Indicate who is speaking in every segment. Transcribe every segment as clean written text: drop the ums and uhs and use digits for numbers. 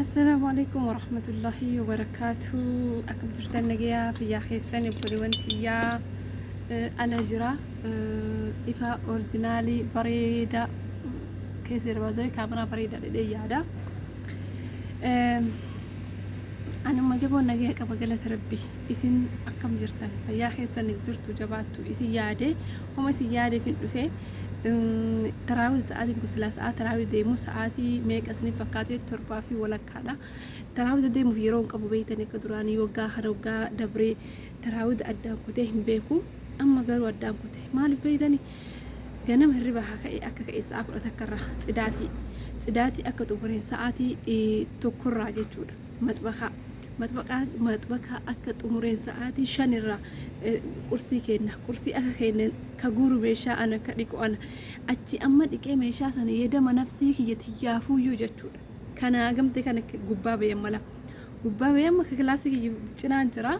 Speaker 1: Assalaamu alaikum warahmatullahi wabarakaatu. Akkam jirtan nagayaa fayyaa keessan obboleewwan tiyyaa ala jira. Ifa orijinaalii bareedaa keessa irraa kaameraa bareedaa dhedhee yaada. Anuma jaboon nagaya qaba galata rabbi. Isin akkam jirtan fayyaa keessan jirtu jabaattu isin yaade homa isin yaadeef hin dhufe. Taraawii sa'aatiin kun silaa sa'aa taraawii deemu sa'aatii meeqa isiniif fakkaate 7:30dha. Taraawii deemuuf yeroo hin qabu beektan akka duraanii waggaa kana waggaa dabree taraawii addaan kutee hin beeku. Amma garuu addaan kute. Maaliif beektani? Ganama hirriba haa ka'e akka ka'e sa'a 11 irraa tsidaatii. Tsidaatii akka xumureen sa'aatii 1rraa jechuudha. Maxbakaa. Maxbaqaa maxbakaa akka xumureen sa'aatii 5 irraa qursii kenna. Qursii akka kennen ka guuru meeshaa ana ka dhiqu ana. Achi amma dhiqee meeshaa sana yedama nafsii kiyya tiyyaafuuyyuu jechuudha. Kanaa gamte kana gubbaa ba'e mala. Gubbaa ba'e amma kilaasii kiyya cinaan jira.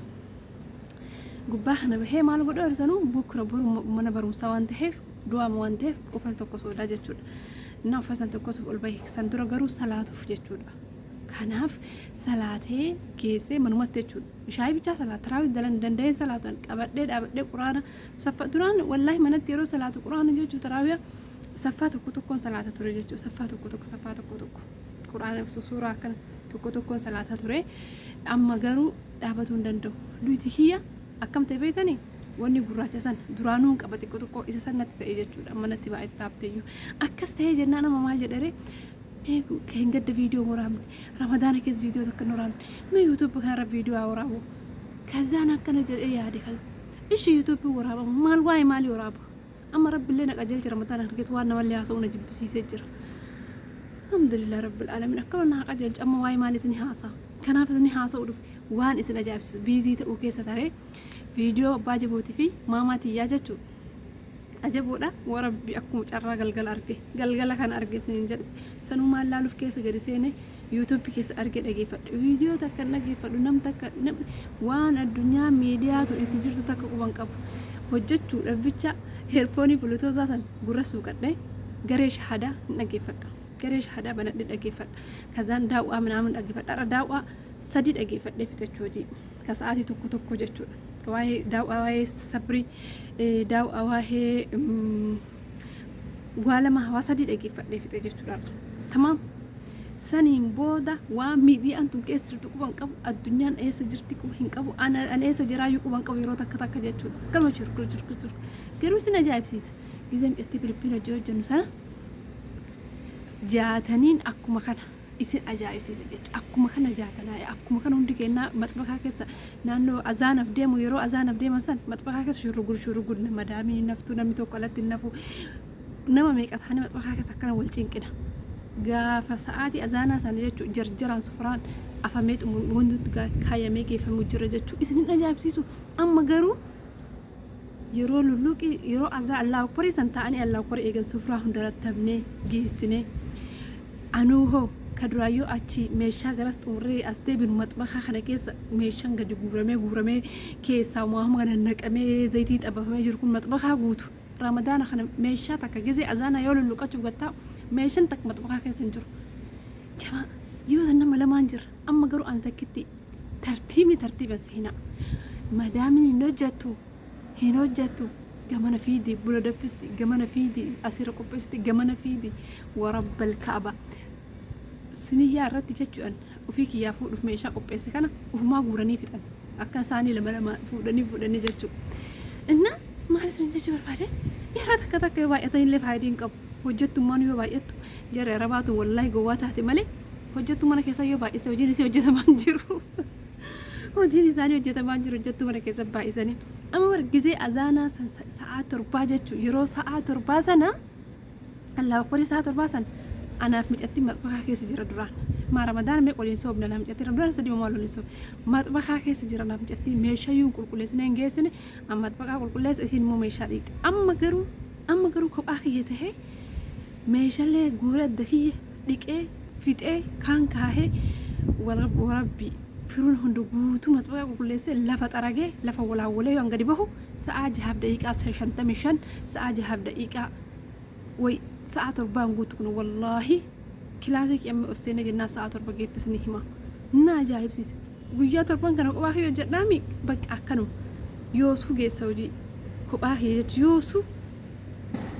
Speaker 1: Gubbaa kana bahee maal godhu arsanuu bukra boru mana barumsaa waan ta'eef du'aama waan ta'eef uffata tokko soodaa jechuudha. Innaa uffata san tokkosuuf ol bahe san dura garuu salaatuuf jechuudha. Kanaaf salaatee geessee manumatti jechuudha. Shaayii bichaa salaata taraawii dalan danda'ee salaatan qabadhee dhaabadhee quraana saffa duraan wallaahi manatti yeroo salaatu quraana jechuu taraawiya saffaa tokko tokkoon salaata ture jechuudha. Saffaa tokko tokko saffaa tokko tokko quraana suuraa akkana tokko tokkoon salaata ture. Amma garuu dhaabatuu hin danda'u. Duyti kiyya akkam ta'e beektanii? Wanni gurraacha san duraanuu hin qaba xiqqoo xiqqoo isa san natti ta'e jechuudha. Amma natti baay'ee taafteyyuu. Akkas ta'ee jennaan amma maal jedharee hin gadda viidiyoo waraabne ramadaana keessa viidiyoo takka hin waraabne mee yuutuubii kanarra viidiyoo haa waraabu. Kazaan akkana jedhee yaade kan ishi yuutuubii waraabamu maal waa'ee maalii waraaba? Amma rabbillee na qajeelche ramadaana kana keessa waan namallee haasa'uu na jibbisiisee jira. Alhamdulillah rabbil alamin akkama na qajeelchu amma waa'ee maalii isin haasa'a. Kanaaf isin haasa'uu dhufe waan isin ajaa'ibsiisu biizii ta'uu keessa taree viidiyoo abbaa jabootii fi maamaa tiyyaa jechuu ajaboodha warabbi akkuma carraa galgala arge galgala kana arge isin jedhe sanuu maal laaluuf keessa gadi seene yuutuubii keessa arge dhageeffadhe viidiyoo takka hin dhageeffadhu nam takka waan addunyaa miidiyaa tun itti jirtu takka quban qabu hojjechuudhaaf bicha heerfoonii bulutoozaa san gurra suuqadhe garee shahadaa hin dhageeffadha. Garee shahadaa banadhe dhageeffadha. Kazaan daaw'aa minaamin dhageeffadha. Har'a daaw'aa sadi dhageeffadhee fixachuu hojii. Ka sa'aatii tokko tokko jechuudha. Ka waa'ee daaw'aa waa'ee sabrii daaw'aa waa'ee waa lama waa sadii dhageeffadhee fixe jechuudha. Tamaam. Saniin booda waan miidiyaan tun keessa jirtu quba hin qabu addunyaan eessa jirti quba hin qabu ana eessa jiraayyuu quba hin qabu yeroo takka takka jechuudha. Akkanuma shirkur shirkur shirkur. Garuu isin ajaa'ibsiisa. Gizee micattii Filipiin hojii hojjennu sana jaataniin akkuma kana isin ajaa'ibsiisa jechuudha. Akkuma kana jaatanaa akkuma kana hundi kennaa maxbakaa keessa naannoo azaanaaf deemu yeroo azaanaaf deeman san maxbakaa keessa shurrugur shurrugur madaamii hin naftu namni tokko alatti hin nafu nama meeqa ta'anii maxbakaa keessa akkana wal cinqina. Gaafa sa'aatii azaanaa sana jechuudha jarjaraan sufraan afamee xumur wanti kaayamee geeffamu jira jechuudha. Isin hin ajaa'ibsiisu amma garuu Yeroo lulluuqii yeroo azaa Allaahu Akbarii san taa'anii Allaahu Akbarii eegan sufraa hunda rattabnee geessinee anuu hoo ka duraayyuu achi meeshaa garas xumurree as deebinu maxbakaa kana keessa meeshaan gadi guuramee guuramee keessaa waamuma kana naqamee zayitii xabafamee jiru kun maxbakaa guutu ramadaana kana meeshaa takka gizee azaanaa yoo lulluqachuuf gattaa meeshaan takka maxbakaa keessa hin jiru. Jamaa yoo san nama lamaan jirra amma garuu ani takkitti tartiibni tartiiba seenaa madaamiin hin hojjettu hin hojjettu gamana fiidi buna daffisti gamana fiidi asirra qopheessiti gamana fiidi warabbal kaaba siniyyaa irratti jechuudhaan ofii kiyyaa fuudhuuf meeshaa qopheesse kana ufumaa guuranii fixan akka isaanii lama lama fuudhanii fuudhanii jechuudha. Inna maal isin jechuu barbaade yeroo takka takka yoo baay'atan illee faayidaa hin qabu hojjettummaan yoo baay'attu jarri arabaatu wallaahi gowwaa taate malee Hojjettuu mana keessaa yoo baay'iste hojiin isii hojjetamaa hin jiru. Hojiin isaanii hojjetamaa hin jiru hojjettuu mana keessa baay'isanii. Amma bar gizee azaanaa san sa'aa 7 jechuun yeroo sa'aa 7 sana Allahu akbarii sa'aa 7 sana anaaf micattiin maxbakaa keessa jira duraan. Maa ramadaana meeqa waliin soomna anaaf micattiin ramadaana sadii maal waliin soomna. Maxbakaa keessa jira anaaf micattiin meeshaa yuun qulqulleessine hin geessine amma maxbakaa qulqulleessa isiin immoo meeshaa dhiqxe. Amma garuu amma garuu kophaa kiyya tahee meeshalee guuree adda kiyya dhiqee fixee kaan kaahee warabbii firuun hunda guutuu maxxanfaa qulqulleessee lafa xaragee lafa walaawwalee yoon gadi bahu sa'aa 6:55 sa'aa jahaaf daqiiqaa way sa'aa torbaan guutu kun wallaahi Kilaasii kiyya ol seenee jennaan sa'a 7 geette isinii hima. Na ajaa'ibsiise. Guyyaa torban kana kophaa kiyya hojjedhaami bakka akkanuma. Yoosuu geessa hojii. Kophaa kiyya jechuun yoosuu.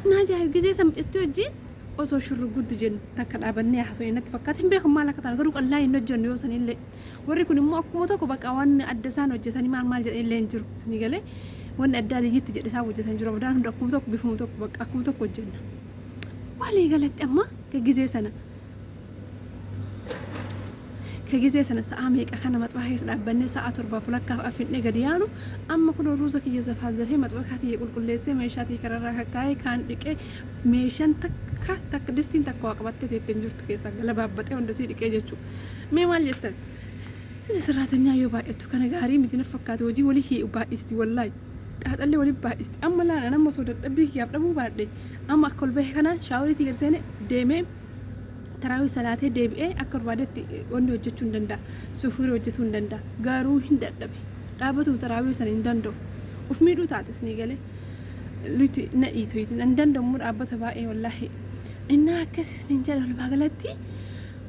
Speaker 1: Na ajaa'ib gizee san mucattii wajjin osoo shurrugguddu jennu takka dhaabannee haasofne natti fakkaata. Hin beeku maal akka ta'an garuu qallaa hin hojjennu yoo sanillee. Warri kun immoo akkuma tokko bakka waan adda isaan hojjetanii maal maal jedhan illee hin jiru. Isinii galee wanni addaa liyyitti jedhe isaan hojjetan jiru. Ramadaan hunda akkuma tokko bifuma tokko bakka akkuma tokko hojjenna. Walii galatti amma gizee sana ka gizee sana sa'a meeqa kana maxbaxa keessa dhaabbannee sa'a torbaaf walakkaaf affinne gadi yaanu, amma kun ruuza kiyya zafaazafee, maxbaxa kiyya qulqulleessee, meeshaa kiyya kararraa kakkaa'ee, kaan dhiqee, meeshaan takka takka distiin takka waa qabattee teettee hin jirtu keessaa gala baabbaxee hunda isii dhiqee jechuudha. Mee maal jettan? Sida sirraatanyaa yoo baay'attu kana gaarii miti na fakkaate, hojii walii hi'u baay'isti, wallaahi. Xaaxallee walii baay'isti. Amma laala nama osoo dadhabbii kiyyaaf dhabuu baadhe, amma akka ol bahe kanaan shaaworiitii gad seene deemee taraawii salaatee deebi'ee akka barbaadetti wanni hojjechuu hin danda'a. Sufuurii hojjetuu hin danda'a. Garuu hin dadhabe. Dhaabatuma taraawii sana hin danda'u. Uf miidhuu taates ni galee. Luti na dhiitu hin danda'u immoo dhaabbata baay'ee wallaahi. Innaa akkasis ni jedha. Walumaa galatti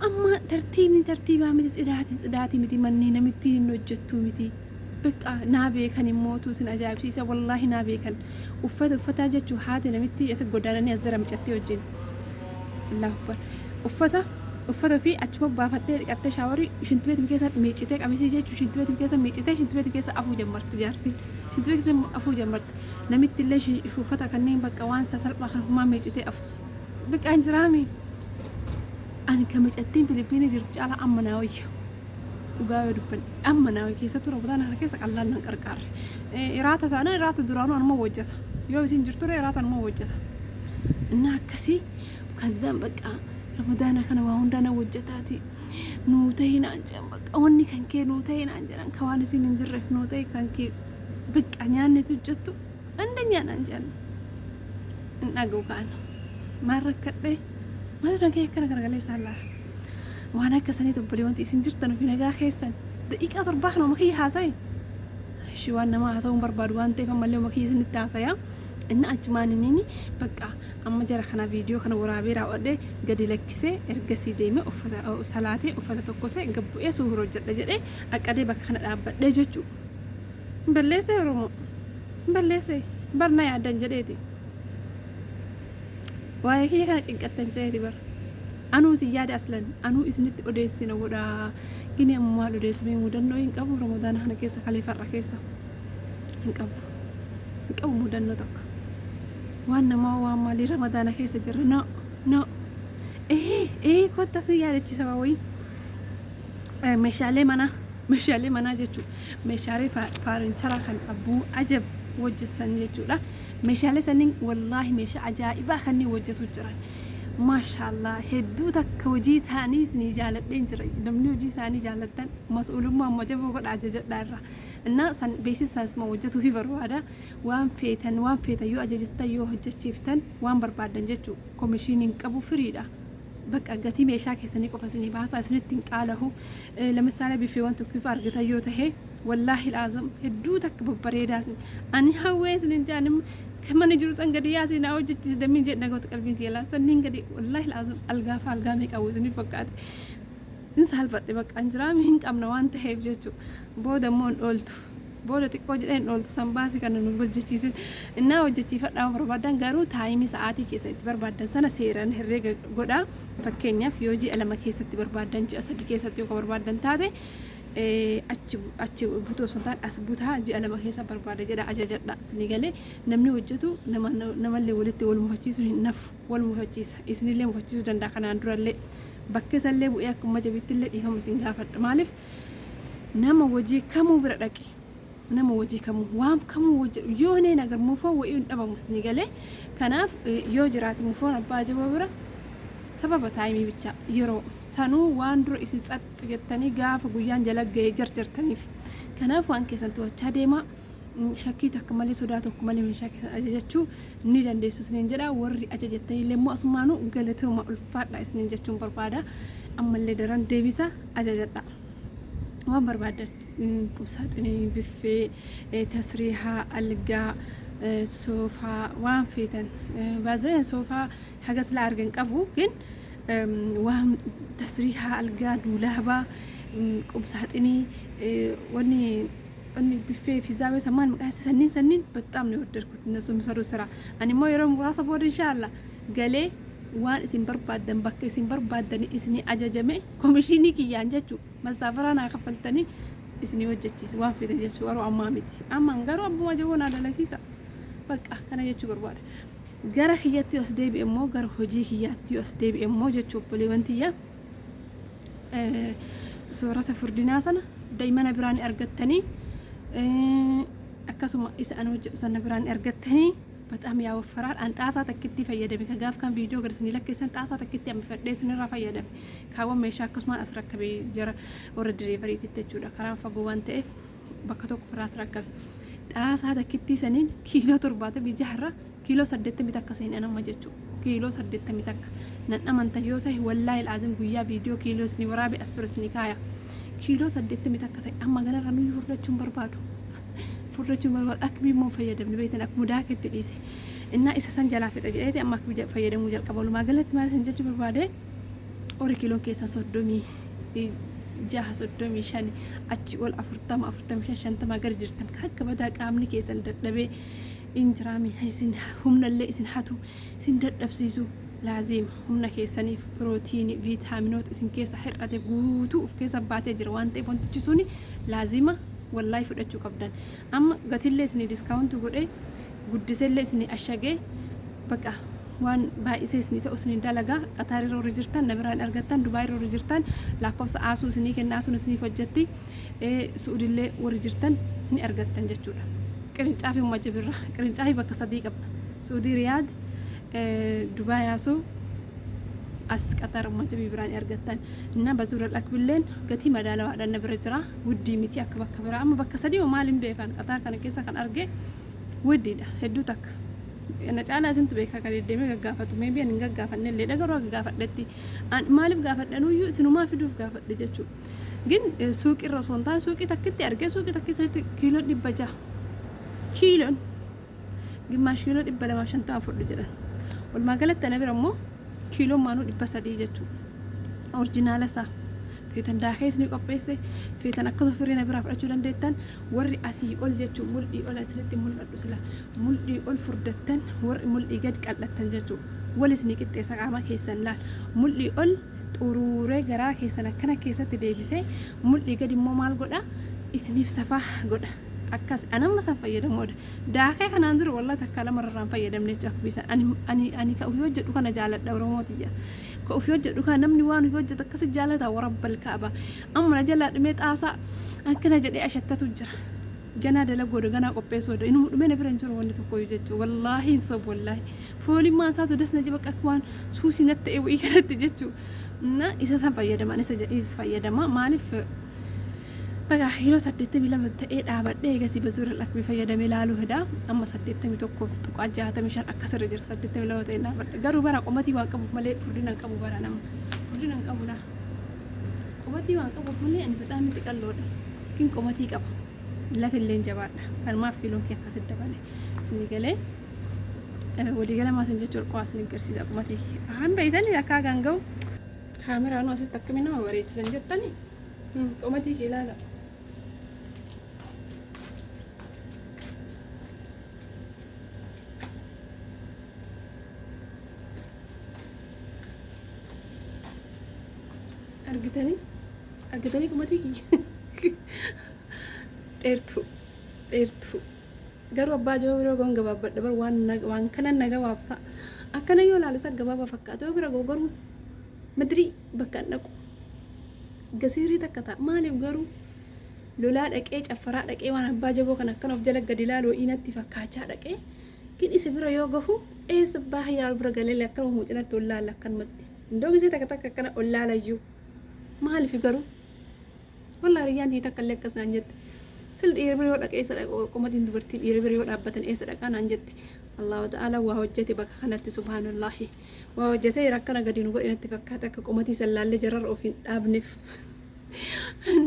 Speaker 1: amma tartiibni tartiibaa miti, tsidaatiin tsidaatii miti, manni namitti hin hojjettuu miti. Bakka naa beekan immootu isin ajaa'ibsiisa, wallaahi naa beekan. Uffata uffataa jechuun haati namitti isa godaananii as jara micattee wajjin. Allahu akbar. Uffata uffata ofii achuma baafattee dhiqattee, shaaworii shintibeetii keessa miiccitee, qamisii jechuun shintibeetii keessa miiccitee, shintibeetii keessa afuu jammarti jaartiin. Shintibeetii keessa afuu jammarti. Namitti illee uffata kanneen bakka waan sasalphaa kan ofumaa miiccitee afti. Bakka hin jiraami. Ani kan micattiin Filipiinii jirtu caalaa amma naa wayya. Dhugaa yoo dubbanne amma naa wayya, keessattuu Ramadaan kana keessa qallaan nan qarqaarre. Iraata taanaan iraata duraanuu anuma hojjeta. Yoo isin jirtu iraata anuma hojjeta. Innaa akkasii kazzaan bakka Ramadaana kana waa hundaa na hojjetaati. Nuu ta'e naan jedhan, bakka wanni kan kee nuu ta'e naan jedhan, kan waan isin hin jirreef nuu ta'e kan kee bakka nyaanni hojjettu andanyaa naan jedhan. Hin dhaga'u kaan. Maal rakkadhee? Maal nagee akkana garagalee isaan laala. Waan akka sanii obbolee wanti isin jirtan ofii nagaa keessan daqiiqaa 7 kana uma kiyya haasa'e. Ishii waan namaa haasa'uu hin barbaadu waan ta'eef ammallee uma kiyya isinitti haasaya. Inni achumaan inni bakka amma jara kana viidiyoo kana waraabee raawwadhee gadi lakkisee, ergasii deemee uffata salaatee, uffata tokkosee gabbu'ee suhur hojjedha jedhee aqadee bakka kana dhaabbadhee jechuudha. Balleessee Oromoo balleessee barna yaaddan jedheeti. Waa'ee kiyya kana cinqattan jedheeti bara. Anuu isin yaada aslan anuu isinitti odeessina godhaa. Gini amma maal odeessamee, mudannoo hin qabu Ramadaana kana keessa, kaleeffarra keessa hin qabu. Hin qabu mudannoo tokko. Waan namaa waan maalii Ramadaana keessa jirra, no no. Ee kotta si yaadachiisa waa wayii. Meeshaalee manaa jechuudha. Meeshaalee furniture kan abbuu ajab hojjetan jechuudha. Meeshaalee sanniin wallaahi meeshaa ajaa'ibaa kanneen hojjetu jiran. Maashaallah, hedduu takka hojii isaanii isinii jaaladheen jira. Namni hojii isaanii jaalattan mas'uulummaa amma jaboo godha ajajadhaa irraa. Innaa san beeksisa isuma hojjetuu fi barbaada. Waan feetan waan feetan yoo ajajattan, yoo hojjechiiftan, waan barbaaddan jechuudha. Komishiiniin qabu firiidha. Bakka gatii meeshaa keessanii qofa isinii baasaa, isinitti hin qaalahu. Lamisaalee biffeewwan tokko ifa argatan yoo tahe, wallaahi laazam hedduu takka babbareedaa ani hawwee isinin jaan kan mana jiru san gadi yaasii naa hojjechiisi dammiin jedhe nagoota qalbiin tiyya sanniin gadi, wallaahi laazam algaa fa algaa meeqa hawwee isinii fakkaate hin saalfadhe, bakka an jiraami hin qabna waan taheef jechuudha. Booda immoo hin dhooltu. Booda xiqqoo jedhee hin dhooltu san baasii kana nu hojjechiisin. Innaa hojjechiifadhaa barbaadan garuu time sa'aatii keessa itti barbaadan sana seeraan herreega godhaa. Fakkeenyaaf yoo ji'a 2 keessatti barbaadan, ji'a 3 keessatti yoo barbaadan taate, achi achi butuu osoo hin taane as butaa, ji'a 2 keessa barbaada jedha ajajadha. Isinii galee namni hojjetu namallee walitti wal mufachiisuu hin nafu, wal mufachiisa, isinillee mufachiisuu danda'a. Kanaan durallee bakka isallee bu'ee akkuma jabittillee dhiifama isin gaafadha. Maaliif nama hojii kamuu bira dhaqi, nama hojii kamuu waan kamuu hojjedhu yoo neen agar mufoon wa'ii hin dhabamu isinii galee. Kanaaf yoo jiraate mufoon abbaa jaboo bira sababa time bichaa yeroo sanuu waan dura isin tsaxxi jettanii gaafa guyyaan jala ga'ee jarjartaniif. Kanaaf waan keessan to'achaa deemaa, shakkii takka malee, sodaa tokko malee meeshaa keessan ajajachuu ni dandeessu isiniin jedha. Warri ajajattanii immoo asumaanuu galatooma, ulfaadha isiniin jechuun barbaada. Ammallee daran deebisa ajajadha waan barbaadan: qumsaaxinii, biffee, tasriihaa, algaa, soofaa, waan feetan. Baazeen soofaa hagas laa argan qabu gin Waan tasriihaa algaa duulaabaa qumsaaxinii wanni wanni biffee fi zaabee sammaan maqaa isaa sanniin sanniin በጣም ነው የወደድኩት እነሱ የሚሰሩ ስራ። Ani immoo yeroo muraasa booda inshallah galee waan isin barbaaddan bakka isin barbaaddan isinii ajajame komishinii kiyyaan jechuu masaafaraa naa kaffaltanii isinii hojjechiisa waan fedhan jechuu. Garuu ammaa miti, ammaan garuu abbuma jaboo naa dalasiisa bakka kana jechuu barbaada. Gara kiyyatti as deebi'e immoo, gara hojii kiyyaatti as deebi'e immoo jechuu, obboleewwan tiyya, soorata furdinaa sana daa'imana biraan argattanii, akkasuma isa an hojjedhu sana biraan argattanii በጣም ያወፍራል። An xaasaa takkitti fayyadame ka gaaf kan viidiyoo garasanii lakkeessan xaasaa takkitti hambifadhee isinirraa fayyadame. Kaawwan meeshaa akkasumaan as rakkabee jara warra deliveryitti jechuudha. Karaan fagoo waan ta'eef bakka tokko firraa as rakkabe. Xaasaa takkittii saniin kiiloo 76rra kiiloo 81 seenan amma jechuudha. Kiiloo 81 nan amantan yoo ta'e, wallaahi laazim guyyaa viidiyoo kiiloo isinii waraabe as bira isinii kaaya. Kiiloo 81 ta'e. Amma ganarra nuyi furdachuun barbaadu. Furdachuun barbaadu akka immoo fayyadamne beektan akkuma daaketti dhiise. Innaa isa san jalaa fixa jedheeti amma akka fayyadamuu jalqaba. Walumaa galatti maal isin jechuu barbaade, horii kiiloon keessan 36, 35, achi ol 40, 45, 50 gara jirtan kan akka badaa qaamni keessan dadhabee injiraami isin humnallee isin hatu isin dadhabsiisu, laaziima humna keessaniif pirootiinii viitaaminoota isin keessa hir'ate guutuu of keessa baatee jira waan ta'eef wantichi suni laazima wallaahi fudhachuu qabdan. Amma gatillee isinii discount godhee guddisellee isinii ashagee baqa waan baay'isee isinii ta'u isinii dalagaa. Qataar irra warri jirtan na biraan argattan, Dubaay irra warri jirtan lakkoofsa aasuu isinii kenna, aasuun isiniif hojjetti. Su'uudillee warri jirtan ni argattan jechuudha. Qirincaafi umma jibirra qirincaafi bakka sadii qabna: Su'uudii Riyaad, Dubaay aasuu, as Qatar umma jibii biraan argattan. እና bazuura dhakbilleen gatii madaalawaadhaan na bira jira, wuddii miti akka bakka biraa. Amma bakka sadii maaliin beekan Qatar kana keessa kan arge wuddiidha hedduu takka. Na caalaa isintu beekaa kan deddeemee gaggaafatu. Maybe ani hin gaggaafanne illee garuu akka gaafadhetti maaliif gaafadhanuyyuu isinumaa fiduuf gaafadhe jechuudha. ግን suuqii irra osoo hin taane suuqii takkitti argee suuqii takkitti kiiloon 600, kiiloon gimaash kiiloo 250 fudhu jedhan. Walumaa galatti ana bira immoo kiiloon maanuu 300 jechuudha. Original isaa feetan daakee isinii qopheesse, feetan akkasuma firii na biraa fudhachuu dandeettan. Warri asii ol jechuun mul'ii ol isinitti mul'adhu sila mul'ii ol furdattan, warri mul'ii gad qal'attan jechuudha. Wal isinii qixxeessa qaama keessan laal. Mul'ii ol xuruuree garaa keessan akkana keessatti deebisee, mul'ii gad immoo maal godha? Isiniif safaa godha. Akkas anamma san fayyadamuudha. Daakee kanaan dura wallah takka lama irraan fayyadamne jechuudha. Akka bisan ani ka ofii hojjedhu kana jaaladha. Oromootiyya ka ofii hojjedhu kana namni waan ofii hojjetu akkasi jaalata. Warabbal kaaba amma na jalaa dhumee xaasaa akkana jedhee ashattatu jira. Ganaa dalagoodha, ganaa qopheessuudha. Inuma dhumee na bira hin jiru wanni tokkoyyuu jechuudha. Wallaahi hin sobu, wallaahi fooliin isaatu das na jiba akka waan suusii natti ta'e wayii kanatti jechuudha. Na isa san fayyadaman isa fayyadama. Maaliif baga kiiloo 82 ta'ee dhaabadhee eegasii bazuura lakmi fayyadamee laaluu heda. Amma 81.65 akkasirra jira. 82 ta'ee dhaabadhe. Garuu bara qomatii waan qabuuf malee furdina hin qabu. Bara nama furdina hin qabu laa qomatii waan qabuuf malee ani በጣም xiqalloodha. Kin qomatii qaba, lafillee jabaadha. Kanumaaf kiiloon kee akkasitti dabale. Isinii galee waliigala maasin jechuudha. Qo'aa isin agarsiisa qomatii haan beeytanii akka hagaan ga'u kaameraan asitti akkamiin nama bareechisan jettanii qomatii kee ilaala. Argitanii, argitanii qomatii kiyya dheertuu dheertuu. Garuu abbaa jaba biroo goon gabaabbadha bar waan waan kanan na gabaabsa. Akkana yoo ilaalu isa gabaabaa fakkaata, yoo bira ga'u garuu madirii bakka hin dhaqu gasiirii takka ta'a. Maaliif garuu lolaa dhaqee caffaraa dhaqee waan abbaa jaboo kan akkana of jala gadi ilaalu wayii natti fakkaachaa dhaqee kin isa bira yoo gahu eessa baay'ee bira galee akkanuma cinatti ol laala akkanumatti indoo gisee takka takka akkana ol laalayyuu. Maaliif garuu wallaahi riyyaan tii takka illee akkas naan jette. Sil dhiira bira yoo dhaqee eessa dhaqu qomatiin dubartii dhiira bira yoo dhaabbatan eessa dhaqaa naan jette. Allahu ta'ala waa hojjete bakka kanatti, subhaanallahi, waa hojjete rakkana gadi nu godhe natti fakkaata akka qomatii sallaallee jararra of hin dhaabneef.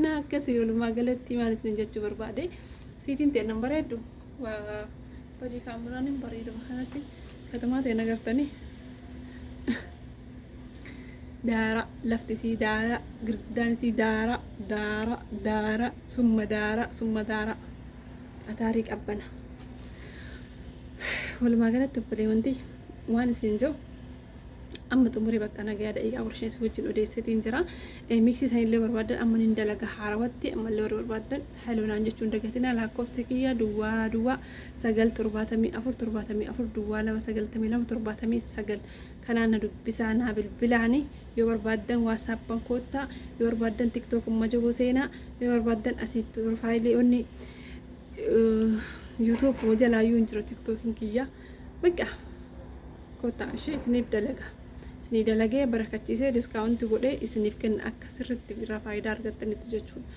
Speaker 1: Na akkasii walumaa galatti maal isin jechuu barbaade, siitiin ta'e nan bareeddu waa badii kaameraan hin bareedu kanatti katamaa ta'e nagartanii. Daara lafti isii daara girgiddaan isii daara daara daara summa daara summa daara ataarii qabbana. Walumaa galatti obboleewwan tiyya waan isin jiru amma xumuree bakka nagayaa daqiiqaa 15 si wajjin odeesseetiin jira. Miksii sanillee barbaadan amma nin dalaga haarawatti ammallee warri barbaadan haloonaan jechuun dagatinaa lakkoofsi kiyya duwwaa duwwaa 9 74 74 duwwaa 2 92 79 kanaan na dubbisaa naa bilbilaani yoo barbaaddan WhatsAppan koottaa yoo barbaaddan TikTok majaboo seenaa yoo barbaaddan asii piroofaayilii onni YouTube jalaayyuu hin jira TikTokin kiyya bakka koottaa ishee isiniif dalaga isinii dalagee barakachiisee discount godhee isiniif kenna akka sirriitti irraa faayidaa argattanitti jechuudha.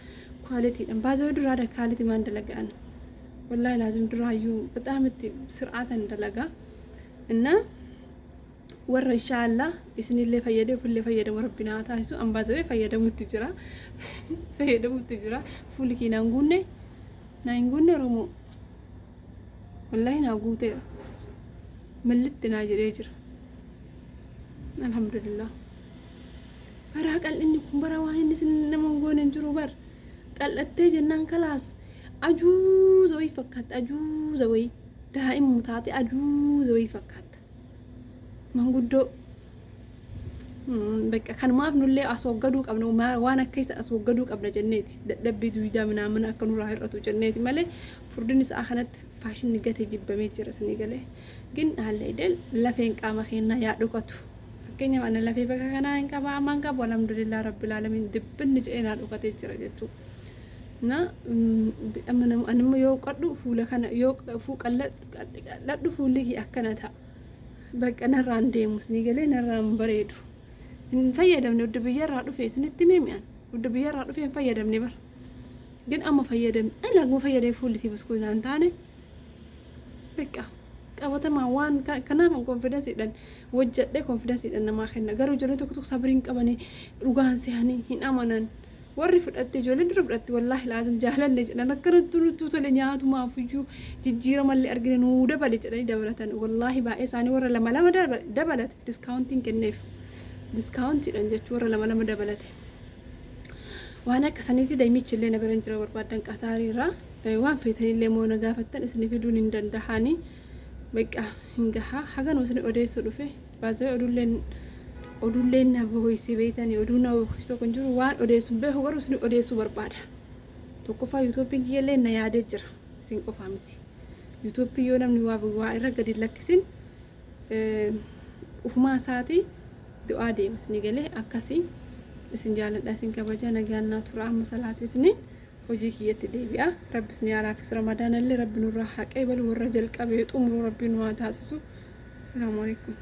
Speaker 1: Qualityidhaan baazoo duraa quality maan dalaga'an wallaahi laazim duraayyuu በጣም itti sir'aatan dalagaa innaa warra inshaallah isinillee fayyadee ofillee fayyadamu rabbi naa taasisu ambaazawee fayyadamutti jira fayyadamutti jira. Fuulli kee naan guunne naa hin guunne oromoo wallaahi naa guuteera mallitti naa jedhee jira alhamdulillah. Baraa qal'inni kun bara waan inni isin nama hin goone hin jiru bar qal'attee jennaan kalaas ajuuza wayii fakkaatta ajuuza wayii daa'immu taate ajuuza wayii fakkaatta manguddoo bakka kanumaaf nullee as waggaduu qabna waan akka isa as waggaduu qabna jenneeti dadhabbii duwidaa minaamina akka nurraa hir'atu jenneeti malee furdinni sa'a kanatti faashinni gatee jibbamee jira isinii galee gin haala idil lafeen qaama keenyaa yaa dhokatu. Fakkeenyaaf ana lafee bakka kanaa hin qaba amma hin qabu alhamdulillah rabbil alamin dibbinni jedhee naa dhokatee jira jechuudha. Na amma nama yoo qadhu fuula kana yoo qalladhu fuulli kee akkana ta'a. Bakka narraan deemu isinii galee narraan bareedu. Hin fayyadamne odda biyyarraa dhufe isinitti mi'an odda biyyarraa dhufe hin fayyadamne bara. Gin amma fayyadamne ani fayyadamee fuulli isii buskuutii naan taane bakka qabatamaa waan kanaaf confidenceiidhaan hojjedhee confidenceiidhaan namaa kenna. Garuu ijoollee tokko tokko sabriin qabanii dhugaan se'anii hin amanan. Warri fudhatte ijoolleen dura fudhatte wallaahi laazim jaalanne jedhan akkanatti nutti tole nyaatumaaf iyyuu jijjiiramallee argine nuu dabale jedhanii dabalatan. Wallaahi baay'ee isaanii warra lama lama dabalate discountiin kenneef discountiidhaan jechuu warra lama lama dabalate. Waan akka saniitti daa'imichi illee na bira hin jira barbaadan qataariirraa waan feetanillee moo na gaafattan isin fiduun hin dandahanii. Bakka hin gahaa haganuma isin odeessuu dhufe baasee oduulleen oduulleen na bohoysee beeytanii oduu na bohoysu tokko hin jiru waan odeessu hin beeku garuu isin odeessuu barbaada. Tokkoffaa YouTubeiin kiyyallee na yaadee jira isin qofaa miti. YouTubeii yoo namni waa waa irra gadi lakkisin ufumaa isaatii du'aa deema isin galee akkasii isin jaaladha isin kabaja nagaan naa tura amma salaateetiniin hojii kiyyatti deebi'a. Rabbi isin haa laaffisu ramadaanallee rabbi nurraa haa qeebalu warra jalqabee xumuru rabbi nu haa taasisu. Salaamu alaikum.